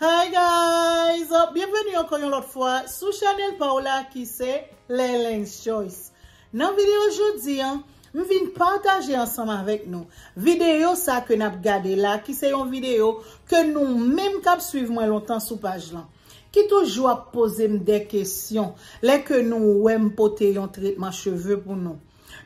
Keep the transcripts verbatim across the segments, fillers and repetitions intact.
Hi guys, byenveni ankò yon lòt fwa sou chanèl pa w la ki se Lelens Choice. Nan videyo jodi an, m vin pataje ansanm avèk nou videyo sa ke n ap gade la, ki se yon videyo ke nou menm k ap swiv mwen lontan sou paj lan, ki toujou ap poze m de kesyon lè ke nou wè m pote yon tretman cheve pou nou.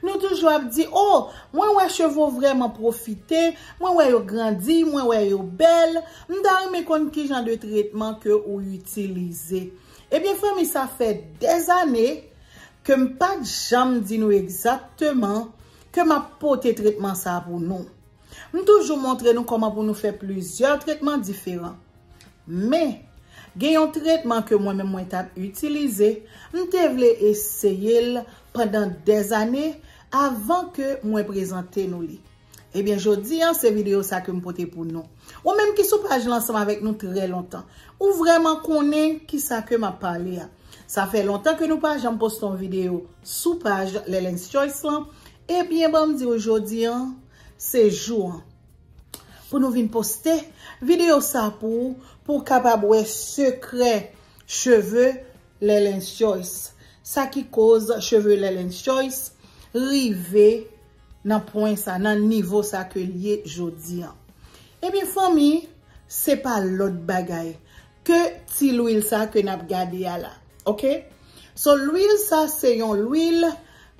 Nou toujou ap di, "O, mwen wè cheve w vrèman pwofite, mwen wè yo grandi, mwen wè yo bèl." M ta renmen konn ki jan de tretman ke ou itilize. Ebyen, fanmi, sa fè dèzane ke m pa t janm di nou egzakteman ke m ap pote tretman sa a pou nou. M toujou montre nou kòman pou nou fè plizyè tretman diferan. Men, gen yon tretman ke mwen menm mwen t ap itilize, m te vle eseye l pandan dèzane avan ke mwen prezante nou li. Ebyen, jodi an, se videyo sa ke m pote pou nou. Ou menm ki sou paj lan ansanm avèk nou trè lontan, ou vrèman konnen ki sa ke m ap pale a. Sa fè lontan ke nou pa janm poste yon videyo sou paj Lelens Choice lan. Ebyen, ban m di w, jodi an, se jou an pou nou vin poste videyo sa pou ou, pou w kapab wè sekrè cheve Lelens Choice. Sa ki koz cheve Lelens Choice rive nan pwen sa, nan nivo sa ke l ye jodi an. Ebyen, fanmi, se pa lòt bagay ke ti lwil sa ke n ap gade a la. Oke? So, lwil sa se yon lwil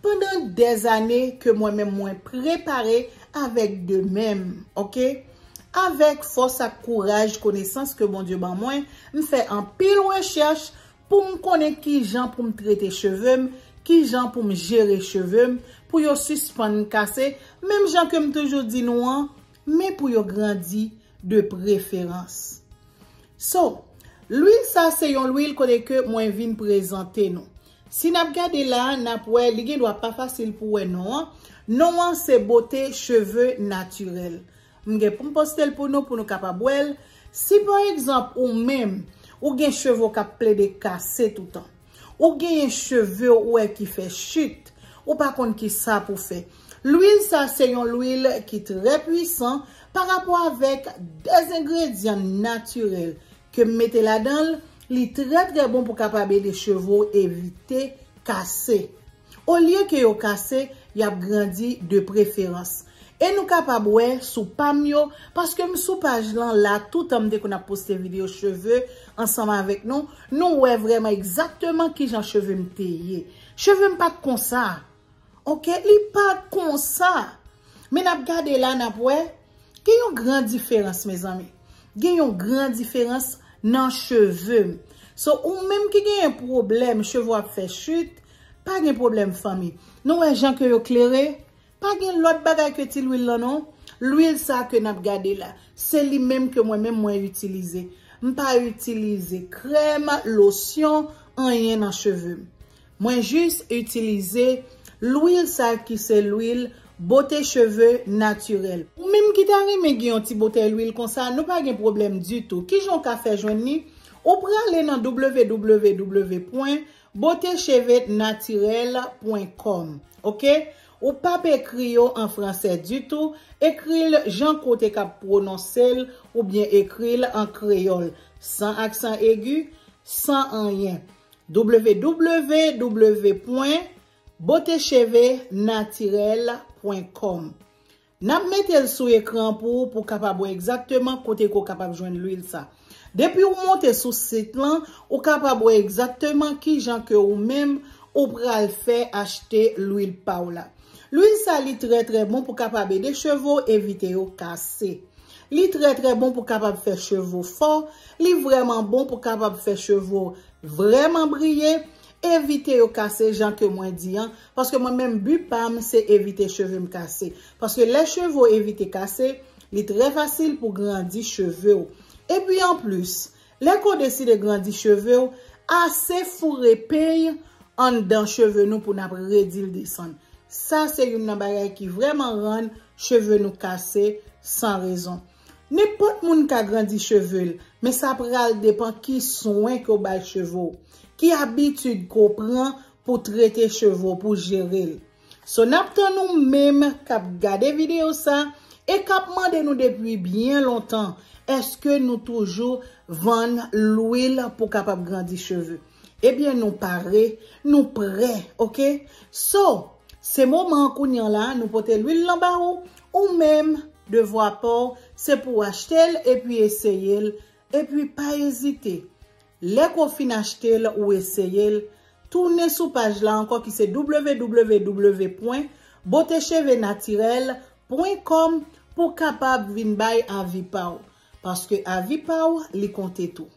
pandan dèzane ke mwen menm mwen prepare avèk de men m, oke? Avèk fòs ak kouraj, konesans ke Bondye ban mwen, m fè anpil rechèch pou m konnen ki jan pou m trete cheve m, ki jan pou m jere cheve m, pou yo sispann kase, menm jan ke m toujou di nou an, men pou yo grandi de preferans. So, lwil sa se yon lwil kote ke mwen vin prezante nou. Si n ap gade la, n ap wè li gen dwa pa fasil pou wè non an. Non an se Bote Cheve Natirèl. M gen pou m poste l pou nou, pou nou kapab wè l. Si pa egzanp ou menm, ou gen cheve w k ap plede kase toutan, ou genyen cheve w ou wè ki fè chit, ou pa konn ki sa pou fè. Lwil sa se yon lwil ki trè pwisan pa rapò avèk de zengredyan natirèl ke m mete ladan l, li trè trè bon pou kapab ede cheve w evite kase. Olye ke yo kase, y ap grandi de preferans. E nou kapab wè sou pa m yo, paske m sou paj lan la, toutan m te konn ap poste videyo cheve ansanm avèk nou, nou wè vrèman egzakteman ki jan cheve m te ye. Cheve m pa t konsa. Oke, li pa t konsa. Men n ap gade la, n ap wè, gen yon gran diferans, mezanmi. Gen yon gran diferans nan cheve m. So, ou menm ki genyen pwoblèm, cheve w ap fè chit, pa gen pwoblèm, fanmi. Nou wè jan ke yo klere? Pa gen lòt bagay ke ti lwil lan non. Lwil sa ke n ap gade la, se li menm ke mwen menm mwen itilize. M pa itilize krèm, losyon, anyen nan cheve m. Mwen jis itilize lwil sa ki se lwil Bote Cheve Natirèl. Ou menm ki ta renmen gen yon ti botèy lwil konsa, nou pa gen pwoblèm ditou. Kijan w ka fè jwenn li? Ou prale nan w w w pwen bote cheve natirèl pwen kòm, oke? Ou p ap ekri yo an fransè ditou, ekri l jan ke w te ka pwononse l, oubyen ekri l an kreyòl, san aksan egi, san anyen. w w w pwen bote cheve natirèl pwen kòm. N ap mete l sou ekran pou ou, pou w kapab wè egzakteman kote ke w kapab jwenn lwil sa. Depi w monte sou sit lan, ou kapab wè egzakteman kijan ke ou menm ou pral fè achte lwil pa w la. Lwil sa, li trè, trè bon pou kapab ede cheve w evite yo kase. Li trè, trè bon pou kapab fè cheve w fò. Li vrèman bon pou kapab fè cheve w vrèman briye. Evite yo kase jan ke mwen di an, paske mwen menm bi pa m se evite cheve m kase. Paske lè cheve w evite kase, li trè fasil pou grandi cheve w. Epi anplis, lè ke w deside grandi cheve w, ase foure peny anndan cheve nou pou n ap redi l desann. Sa se youn nan bagay ki vrèman rann cheve nou kase san rezon. Nenpòt moun ka grandi cheve l, men sa pral depann ki swen ke w bay cheve w, ki abitid ke w pran pou trete cheve w, pou jere l. So, n ap tann ou menm k ap gade videyo sa e k ap mande nou depi byen lontan, Èske nou toujou vann lwil pou kapab grandi cheve? Ebyen, nou pare, nou prè, oke? So, se moman an kounye an la, nou pote lwil lan ba ou, ou menm, devwa pa w, se pou w achte l epi eseye l, epi pa ezite. Lè ke w fin achte l, ou eseye l, tounen sou paj la ankò ki se w w w pwen bote cheve natirèl pwen kòm pou w kapab vin bay avi pa w. Paske avi pa w, li konte tou.